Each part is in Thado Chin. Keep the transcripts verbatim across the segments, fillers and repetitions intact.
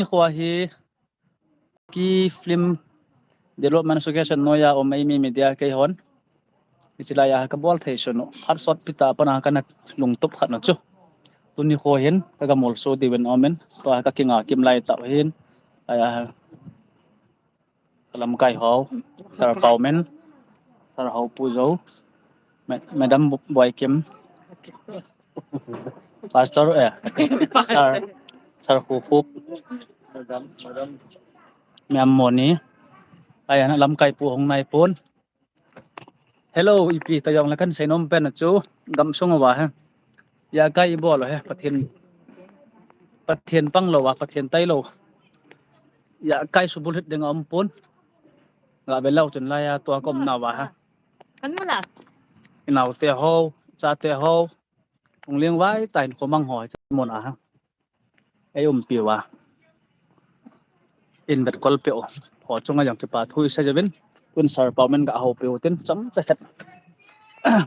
Nikho hi Kuki Film Development Association noiya um Eimi Media keihon. Hiche laiya kabol thei sunu. Phat sot pita pana kana lungtup khat na chu. Tuni kho hin kagamol so diuvin aumin. Tua kakinga kim lai tah hin. Aya. Kalamkai ho, Sir Paumin, Sir Hopu Zo, Ma-, Madam Bu-, Boikim, Pastor, eh, Sir, Sir Khukhup, Madam, Madam Moni, ai, ana lamkai pu hung nai pon. Hello, ipi ta jong le kan seinom pen chu, gamsung uva he. Ijakai ibol u he, Pathen, Pathen pang lou a, Pathen tai lou. Ijakai subulhit ding a um pon. Ga ve lou chun laiya tua ka umna uva he. Kan mu la. Inaote ho, chate ho. Hung leng vai ta in khomang ho, chu mun a he. Ei umpi uva. In vet kol peh u. Ho chunga jong kipa thu isei uvin. Tun Sir Paumin ga houpi u tin chomcha khat.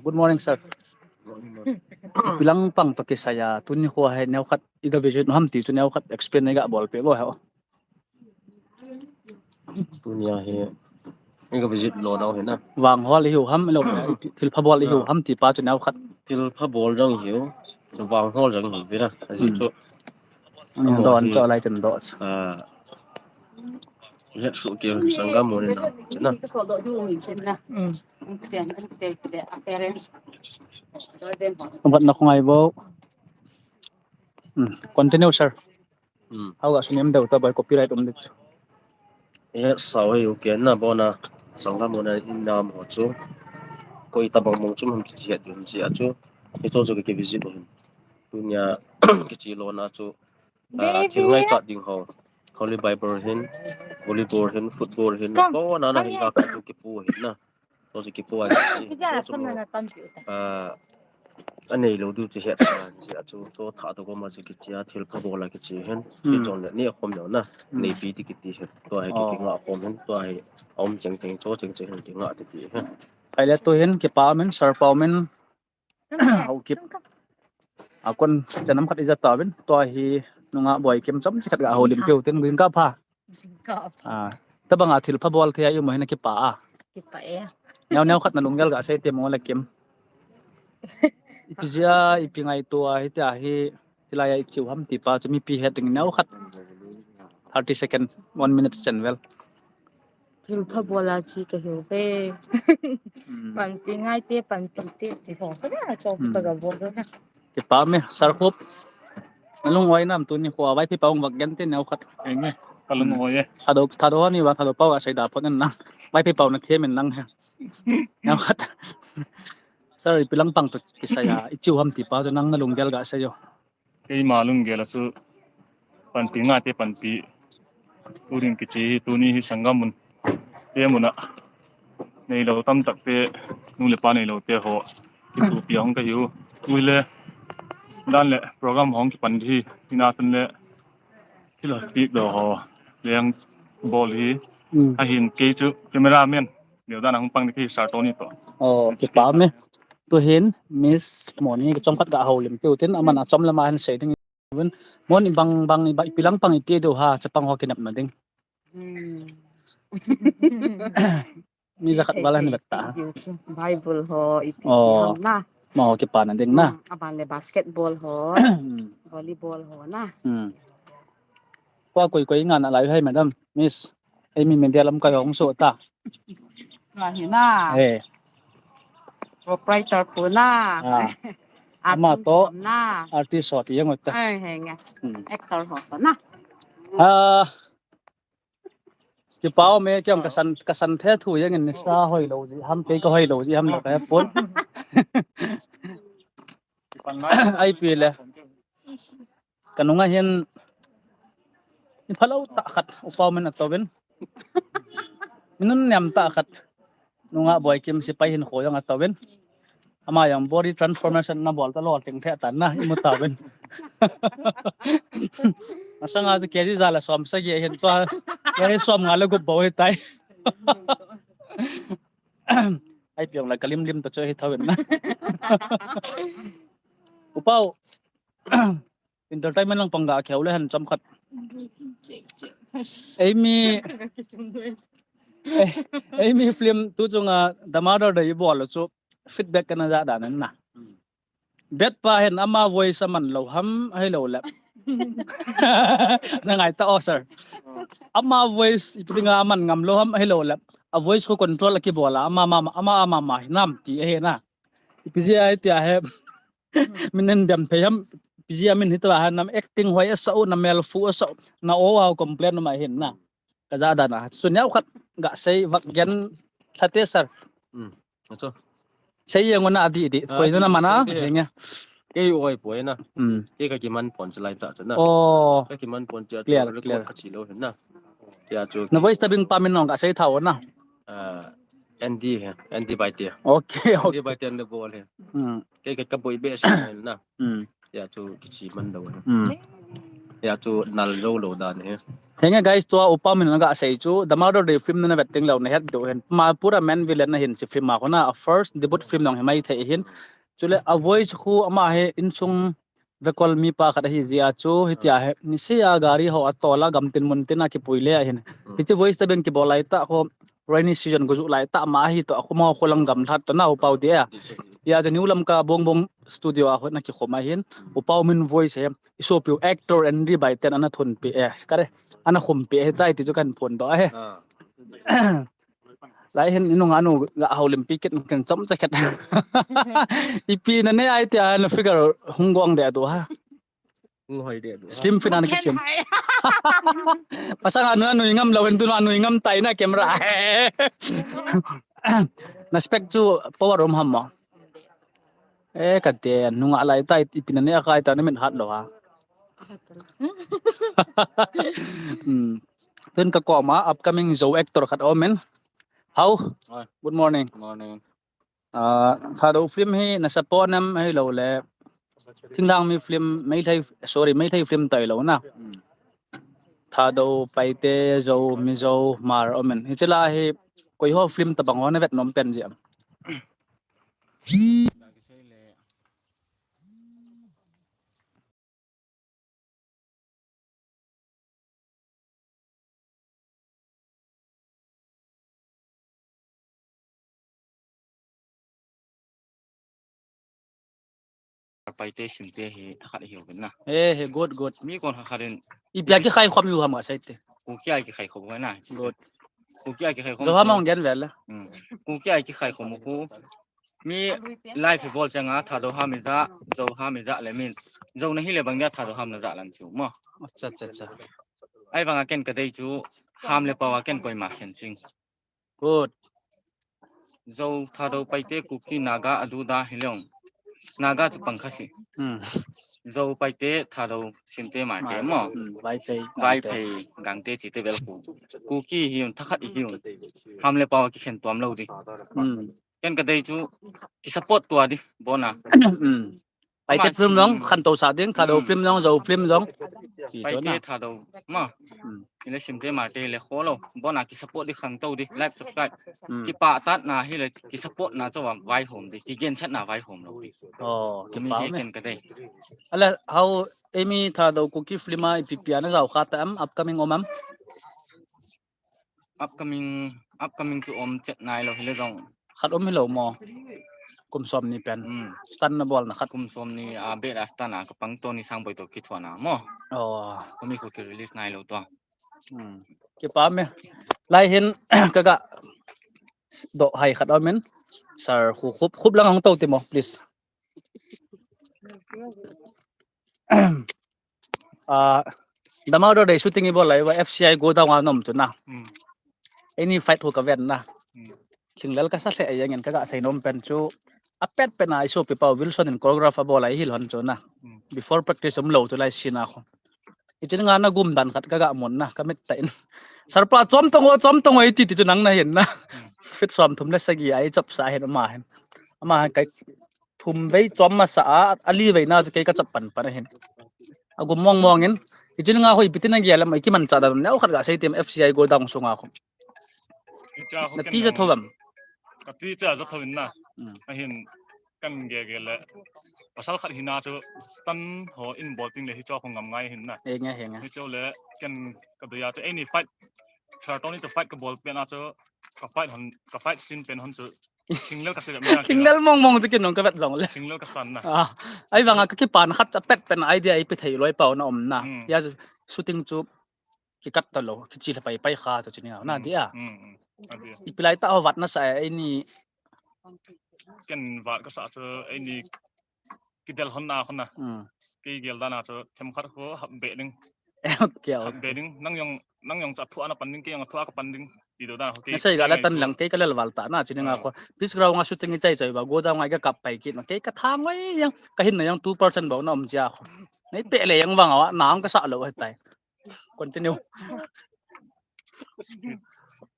Good morning, sir. Ipi lang pang toh kisai a, tuni kho hi neo khat iga visit u ham ti chu neo khat explain iga bol peh u he. Tunia hi iga visit lona u hi na. Vanghol ihiu ham, lou thilpha bol ihiu ham ti pa chu neo khat. Thilpha bol jong ihiu, vanghol jong ihiu vina. Ajeh chu. Ani don cho lai chan do. Ah. Het su ke sangam mo ni na. Chana. Vat na khongai bo. Hmm. Continue, sir. Hmm. Hau ga sunem deu ta bai copyright um dik. Eh, sao hi u ke na bona sangam mo na in nam ho chu. Koi tabang mong chu ham chi het dun chi a chu. Hi chu chu ke visit hin. Tunia kichi lona chu. Ah, thil ngaichat ding ho. Holy Bible hin, volleyball hin, football hin. Kona na hin ka ka kipu hin na. Toh kipu a. Ah, anei lou diu chu het ta, chu a chu, chu tha to ko ma chu kichi a, thilpha bol a kichi hin. Kichon le ni a khom lou na. Nei pi ti kiti hin. Tua hi kinga khom hin, tua hi aum cheng cheng, cho cheng cheng hin kinga ti ti hin. Kai le tu hin, kipa min, Sir Paumin, Haokip. A kon chanam khat ija tauvin, tua hi nunga Boikim chomcha khat ga houlim peh u tin, ging ka pha. Ging ka pha. Ah, tabang a thilpha bol thei a imu hin kipa a. Kipa e. Neo neo khat na lunggel ga sei te mo le Kim. Ipi jeh a, ipi ngaito a, hitia hi, hilai a ichiu ham ti pa chu mipi het ding neo khat. Thirty second, one minute chen vel. Thilpha bol a chi ka hiu ve. Hmm. Panpi ngai te, panpi te, ti ho. Ka na cho ka ga bol na. Kipa me, Sir Khup. Na lung oi nam tuni kho, Vaiphei pau vak gen te neo khat. Enge, ka lung oi e. Thado, Thado ni va, Thado pau a sei da pon na. Vaiphei pau na them in lang he. Neo khat. Sir, ipi lang pang toh kisai a, ichiu ham ti pa chu nang na lunggel ga sei o. Keima lunggel a chu panpi ngai te panpi. Turin kichi hi tuni hi sangam mun. Te mun a. Neilou tamtak te, nu le pa neilou te ho. Kitupi hong ka hiu. Tui le dan le program hong kipan di hi. Ina tun le. Thil pik do ho. Leng bol hi. Hmm. Ahin kei chu cameraman. Neo dan a hung pang di kei Sir Tony toh. Oh, kipa me. Tu hin Miss Moni chomkhat ga houlim peh u tin, aman a chom lama hin sei ding. Moni bang, bang, ipi lang pang ipi diu ha, chapang ho kinepna ding. Hmm. Mi jakhat val a hin vet ta. Bible ho, ipi, oh, ipi ham na. Mo ho kipana ding na. Hmm, aban le basketball ho, hmm, volleyball ho na. Hmm. Koi, koi, koi nga na lai hai, madam, miss. Eimi media lamkai hung so ta. Nga hi na. Eh. Proprietor pu na. Ah. Ama to. Artist ho ti jeng u ta. Ai, he nge. Hmm. Actor ho to na. Ah. Kipa me kiam ka san, ka san the thu jeng in sa hoilou ji ham, kei ka hoilou ji ham la ka pon. Ai pi le. Ka nunga hin mi phalou tah khat, U Pau min atouvin. Mi nunnem tah khat. Nunga Boikim sepai hinkho jong atouvin. Ama jong body transformation na bol ta lou teng the tan na, imu tauvin. Asanga chu K G ja le som sagi hin tua, K G som nga le gup bou hitai. Ai piang la kalim lim ta chu hi thauvin na. U Pau. Entertainment lang pang ga kheu le hen chomkhat. Eimi, eh, Eimi film tu chunga Damadur Day ibol chu feedback kana ja dan na. Bet pa hin ama voice aman lou ham ahilou le. Na ngai ta o sir. Ama voice ipi dinga aman ngam lou ham ahilou le. A voice khu control akibola ama ama ama ama hinam ti ahi na. Ipi jeh a tia hi. Min en dem phei ham, ipi jeh a min hita ha nam acting hoi asa u, na mel fu asa u, na o a complain ma hin na. Ka ja dan a. Chu neo khat ga sei vak gen thate sir. Hmm. Achu. Sei yang na di di. Ah, koi na mana, sei di. Henge. Kei oi poi na. Hmm. Kei ka kiman pon chalai ta chana. Oh. Ka kiman pon cha. Clear, clear. Ka chi lou hin na. Ya chu. Na voice dubbing pa min nong ga sei tha o na. Ah, Andy he, Andy Baite. Okay, Andy okay. Baite le bol he. Hmm. Kei ka ka boi be sa na. Hmm. Ya chu kichi man lou. Hmm. Ya chu nal lou lou dan he. Henge guys, tua upa min na ga sei chu, Damadur Day film na vet ting lou na het do hen. Ma pura main villain na hin chi film a kona, a first debut film nong hi mai thei hin. Chule a voice khu ama he insung vekol mi pa khat ahi jeh a chu, hitia he, nisea gari ho a tola gam tin mun tin a kipui le ahin. Hmm. Hiche voice dubbing kibol lai ta ho, rainy season go ju lai ta ma hi to, a khoma ho lang gam lhat to na upau dia. Ya chu New Lamka Bongbong Studio a ho na kikhom ahin. Upau min voice he, isopiu actor Andy Baite in ana thunpi e, kare, ana khumpi e, tai ti chu kan phon do he. Ah. Lai hin inung anu ga haulim pi kit kan chom cha khet. Ipi na ne ai tia na figure hung gong de do ha. Hung hoi de do ha. Slim fit an kisim. Pasang anu anu ngam lou hin tu anu ngam tai na camera. Na spec chu power um ham mo. Eh, kate, nunga lai tai, ipi na ne a kai ta na min hat lou ha. Hmm. Tun ka koma, upcoming Zo actor khat om in. How? Oi. Good morning. Morning. Ah, Thadou film hi na support nam ahilou le. Thinglhang mi film, Meitei, sorry, Meitei film tai lou na. Hmm. Thadou, Paite, Zo, Mizo, Hmar, om in. Hiche la hi, koi ho film tabang ho na vet nom pen jeh am. Paite simte hi thakhat hi uvin na. Eh, he, good, good. Mi kon khat in. Ipi a kikhai khom u ham ka sei te. Kuki a kikhai khom u na. Good. Kuki a kikhai khom. Zo ham ong gen vel la. Hmm. Kuki a kikhai khom u khu. Mi live hi bol chang a Thadou ham ija, Zo ham ija le min. Zo na hi le bang dia Thadou ham na ja lan chu mo. Acha, acha, acha. Ai bang a ken ka dei chu ham le pau a ken koima khen ching. Good. Zo, Thadou, Paite, Kuki, Naga, Aduda, Hilong. Naga chu pang kha si. Hmm. Zo, Paite, Thadou, Simte, Mate, mo. Hmm, Vaiphei, Vaiphei, Gangte, Chite, Belku. Kuki, hiun, thakhat, hiun. Ham le pau, kikhen tuam lou di. Hmm. Ken ka dei chu, ki support tua di, bona. Hmm. Paite film jong, khantou sa ding, Thadou film jong, Zo film jong. Paite Thadou, ma. Hmm. Ile Simte Mate le kholo, bona ki support di khantou di, like, subscribe. Hmm. Ki pah tat na hi le, ki support na chawa vaihom di, ki genset na vaihom lou di. Oh, ki pah me. Ken ka dei. Ala, how, Eimi Thadou Kuki film a ipi ipi ana jao kha ta am, upcoming om am? Upcoming, upcoming chu om chet nai lou hile jong. Khat om hilou mo. Kum som ni pen. Hmm. Stunt na bol na khat. Kum som ni a bet a stunt a ka pang Tony Sangboi to kithuana mo. Oh. Kumi ko ki release nai lou to. Hmm. Kipa me. Lai hin ka ga do hai khat om in. Sir khu khup khup lang hong to ti mo, please. Ah, Damadur Day shooting ibol lai uva F C I godown a nom chu na. Hmm. Eini fight ho ka ven na. Hmm. Thinglel ka sa lheh a jeng in ka ga sei nom pen chu. A pet pen a i sopi pa Wilson in choreograph abol lai hi lhon chu na. Hmm. Before practice um lou chu lai scene a khu. Hiche dinga na gum dan khat ka ga mun na, ka mit tah in. Sir pa chom tong o, chom tong o, i ti ti chu nang na hin na. Hmm. Feet som thum le sagi a i chop sa hin ama hin. Ama hin kai thum vei chom masa a, a li vei na chu kei ka chop pan pan ahin. A gum mong mong in. Hiche dinga hoi ipi tin a gel am, i kimanchah dan neo khat ga sei tem F C I godown sunga khu. Na ti ja tho am. Ka ti ja ja tho in na. Hmm. Ahin. kan ge ge le. Pasal khat hina chu stun ho in bol ting le hi chu khu ngam ngai hin na. He nge, he nge. Hi chu le kan ka du ya chu any fight, Sir Tony to fight ka bol pen a chu ka fight hon, ka fight scene pen hon chu thinglel ka se le. Thinglel mong mong chu kin nong ka vet jong le. Thinglel ka san na. Ah, ai vang a ka kipan khat a pet pen idea i pe thei loi pau na om na. Hmm. Ya chu shooting chu kikat ta lo, kichi la pai pai kha to chini na dia. Hmm, hmm. Adia. Ipi lai ta ho vat na sa e ni. Ken vat ka sa chu e ni kidel hon na khon na. Hmm. Kei gel dan a chu themkhat khu hap be ding. Okay, hap be ding. Nang jong, nang jong chu thua na pan ding, kei jong thua ka pan ding. Ti do dan khu kei. Na sei ga la tan lang kei ka lel val ta na chini nga khu. Peace ground nga shooting i chai chai ba go down ngai ka kap pai kit na kei ka thang wai jang ka hin na jang two percent bau na om jia khu. Nei pe le jang vang a na ang ka sa lo he tai. Continue.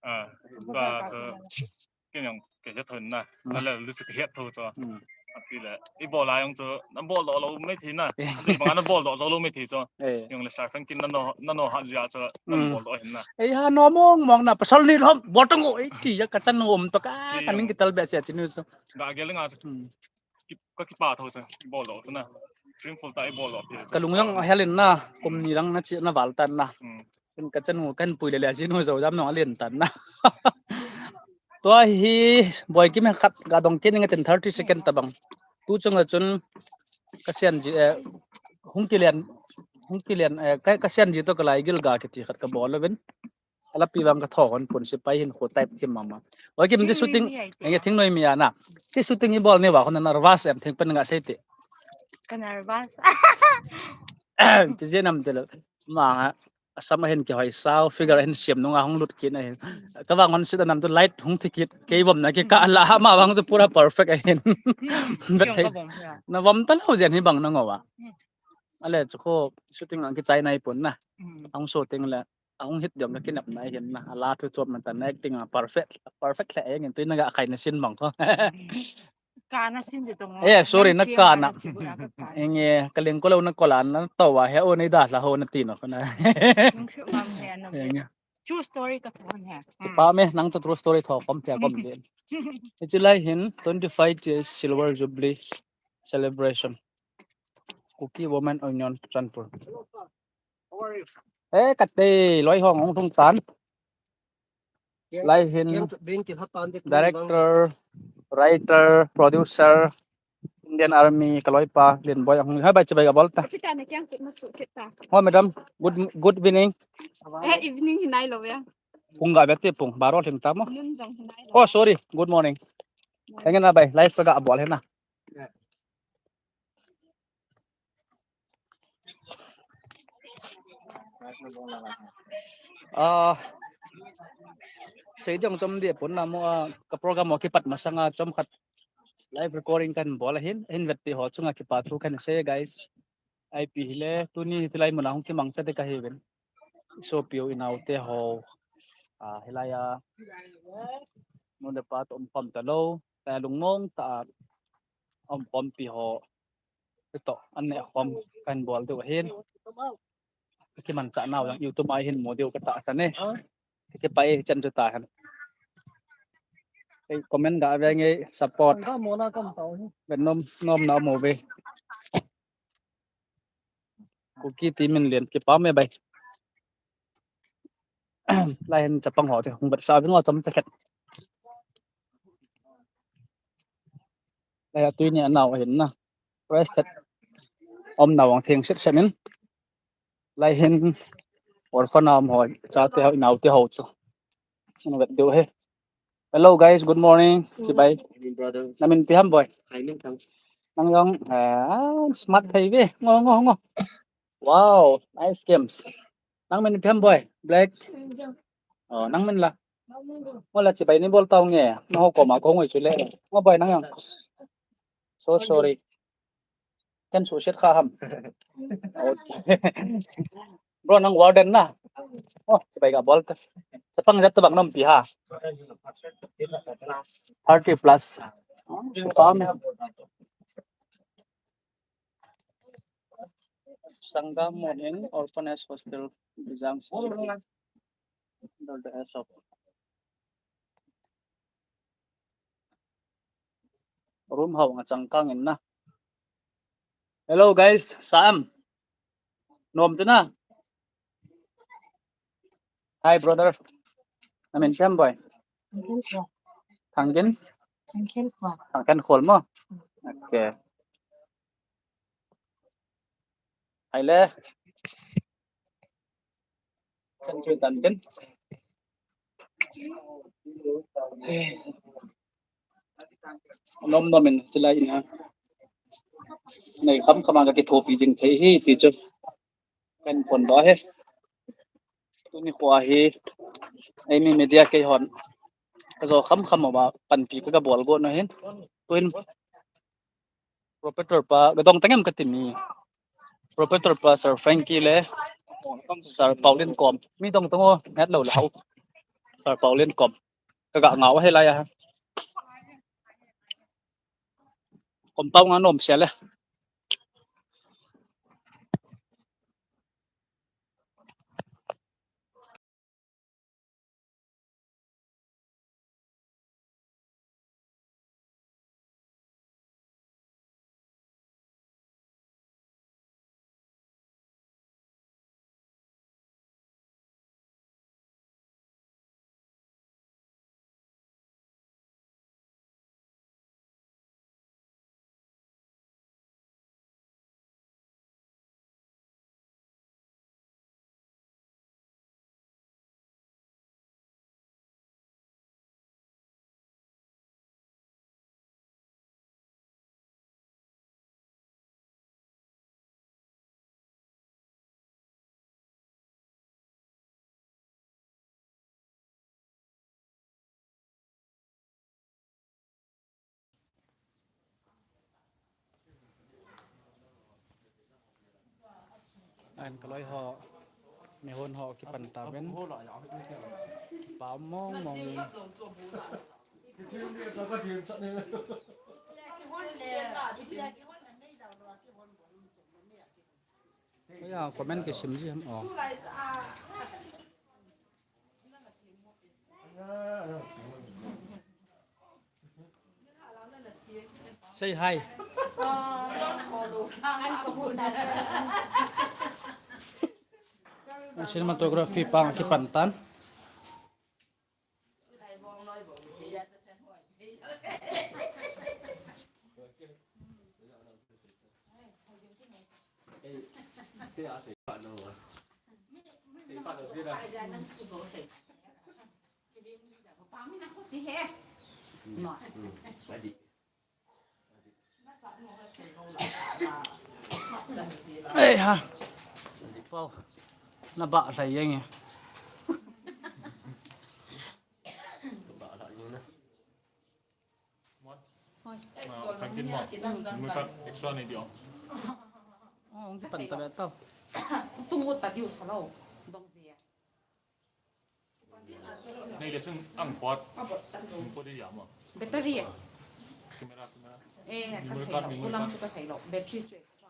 Ah, ba, so, ken jong ke het thon na. Hmm. Na le lu chu ke het tho cho. Hmm. Api le. I bol a jong cho, na bol do lo mai thi na. Eh. Api bang na bol do lo mai thi cho. Eh. Jong le Sir Frank kin na no, na no ha ja cho, na bol do hin na. Eh, ha no mong mong na, pasal ni lo, bol tong o, eh, ti ya ka chan um to ka, ka ning ki tal be sia chini so. Ga gel nga. Hmm. Ki, ka kipa tho sa, bol lo na. Dream full ta i bol lo. Ka lung jong hel in na, kum ni lang na chi na val tan na. Hmm. Ken ka chanu kan pui le le jinu jo jam nong alen tan na. Tua hi boi kim khat ga dong kin nge ten thirty second ta bang. Tu chunga chun ka sian ji, eh, hung kilian, hung kilian, eh, ka, ka sian ji to ka lai gil ga kiti khat ka bol lo ben. Ala pi bang ka tho hon pun si pai hin khu type kim mama. Oi kim ti shooting, nge thing noi mi ana. Ti shooting i bol ni wa hon nervous em thing pen nga sei ti. Ka nervous. Ti je nam te lo. Ma nga. Asam a hin kihoi sao, figure a hin siam nunga hung lut kit na hin. Ka vang hon sit a nam tu light hung thi kit, kei vom na ki ka la ha ma vang tu pura perfect a hin. Bet thei. Na vom ta lo jen hi bang na ngo wa. Hmm. Ale chu khu shooting ang kichai nai pun na. Hmm. Ang shooting le, ang hit diam na kinap nai hin na. Ala thu chop man ta na acting a perfect, perfect le a ngin tu na ga khai na sin bang khu. Hmm. Kana sin de tong. Eh, sorry, na kana. Enge, ka leng ko lo na ko la na to wa he o nei da la ho na ti no na. Enge. True story ka phone he. Pa me nang to true story tho kom tia kom je. Hichu lai hin twenty-five years silver jubilee celebration. Kuki Women Union Chanpur. Eh, kate loi hong hong thung tan. Lai hin director, writer, producer, Indian Army, ka loipa, Lianboi ahung. Hai bai chibai ka bol ta. Oh, madam, good, good evening. Eh, evening hi nai lo ya. Pung ga bete pung, baro hlim ta mo. Noon jong hi nai lo. Oh, sorry, good morning. Engin a bai, live ka ga bol hina. Ah, sei ding chom dia pun na mo, ah, ka program ho kipat masanga chom khat live recording kan bol ahin, hin vet ti ho chunga kipa thu kan sei, guys. Ipi hile, tuni hiti lai muna hung kimang cha de ka hi ven. Sopi u i naote ho, ah, hilai a, nu le pa to um pam ta lo, ta lungmong ta um pam pi ho. Ito, an ne khom kan bol diu ahin. Kimanchah nau jong YouTube a hin mu diu ka tahsan e. Kipa e chan chu tahen. Ei comment ga ve nge support. Vet nom nom na mo ve. Kuki team in lian kipa me bai. Lai hin chapang ho te hung vet sa ving o chom chakhet. Lai a tui ni a nau ahin na. Rest set. Om nau ang theng set set in. Lai hin orphan a um ho chate ho, i naote ho chu. An vet diu he. Hello guys, good morning. Chibai. Morning, brother. Na min ipi ham boy? Hai min thang. Nang jong, ah, smart thei ve. Ngo, ngo, ngo. Wow, nice games. Nang min ipi ham boy? Black. Oh, nang min la. Ngo la chibai ni bol tau nge. Nang ho koma ko ngoi chu le. Ngo boy nang jong. So sorry. Ken suhset kha ham. Okay. Bro, nang warden na. Oh, chibai ga bol ta. Chapang jat tabang nom ipi ha. Thirty plus. Pam. Sangam Morning Orphanage Hostel, Bijang City. Under the S O P. Room hao nga chang kang in na. Hello guys, Sam. Nom te na. Hi brother. Namin Sam boy. Thangkin. Thangkin Khol. Thangkin Khol mo. Okay. Hai le. Kan chui tan ken. Nom nom in chilai in ha. Nei kham kham a ka kithopi jing thei hi ti chu. Kan pon ba he. Tuni kho hi. Eimi media kei hon. Ka jo kham kham ba panpi ka ka bol go na hin. Tuin Proprietor pa, gadong tangem kati mi. Proprietor pa, Sir Frankie le, Sir Paulin kom. Mi dong tang o, ngat lo le hao. Sir Paulin kom. Ka ga ngau he lai a. Kom pau nga nom sia le. An kaloi ho, mi hon ho kipan ta ven. Pa mong mong. Oya, comment kisim ji ham o. Say hi. Cinematography pa kipan tan. Ei ha. Pau. Na ba lai yang e. Hoi. Ah, sangkin mo. Mui kat extra ni dio. Oh, ang kipan ta tau. Tungu ta diu sa lo. Dong dia. Nei le chung ang pot. Ang pot di ya mo. Battery e. Camera, camera. Eh, memory card, memory card. Ulang chu ka thei lo. Battery chu extra.